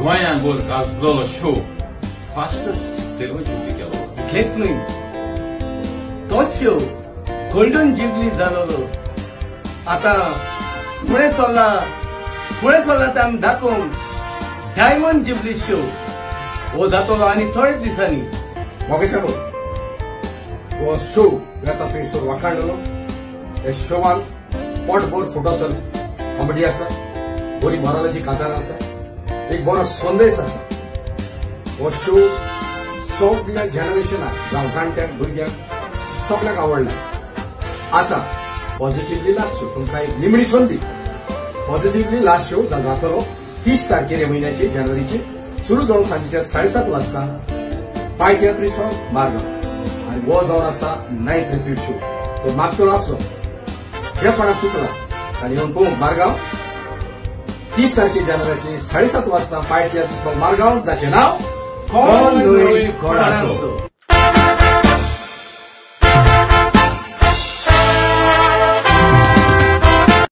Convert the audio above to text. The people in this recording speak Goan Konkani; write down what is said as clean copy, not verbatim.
गोंयांत भर गाजलोलो शो फास्टस्ट सिल्वर जुबली केलो. इतलेंच न्हय, तोच शो गोल्डन जुबली जालोलो. आतां फुडें सरला, फुडें सरला ते आमी दाखोवंक डायमंड जुबली शो हो जातलो आनी थोडेच दिसांनी. म्हाका हो शो येता थंयसर वाखाणलो. ह्या शोवान पोटभर फोटो आसा, कॉमेडी आसा, बरी मोरालाची कांतारां आसा, एक बरो संदेश आसा. हो शो सगल्या जनरेशनाक, जावं जाणट्यांक भुरग्यांक सगल्यांक आवडला. आतां पॉझिटिव्हली लास्ट शो तुमकां एक निमणी संदी. पॉझिटिव्हली लास्ट शो जातलो 30 तारखेर ह्या म्हयन्याची जानेवारीची, सुरू जावन सांजेच्या 7:30 वाजता पाय तियात्रिस्त हॉल मारगांव. आनी हो जावन आसा 9th repeat show. तो मागतलो आसलो जे कोणाक चुकला ताणें येवन पळोवंक मारगांव 30 तारखे जानेवारीची 7:30 वाजता पाय तियात्रिस्त हॉल मारगांव, जाचें नांव कोण न्हय कोणाचो.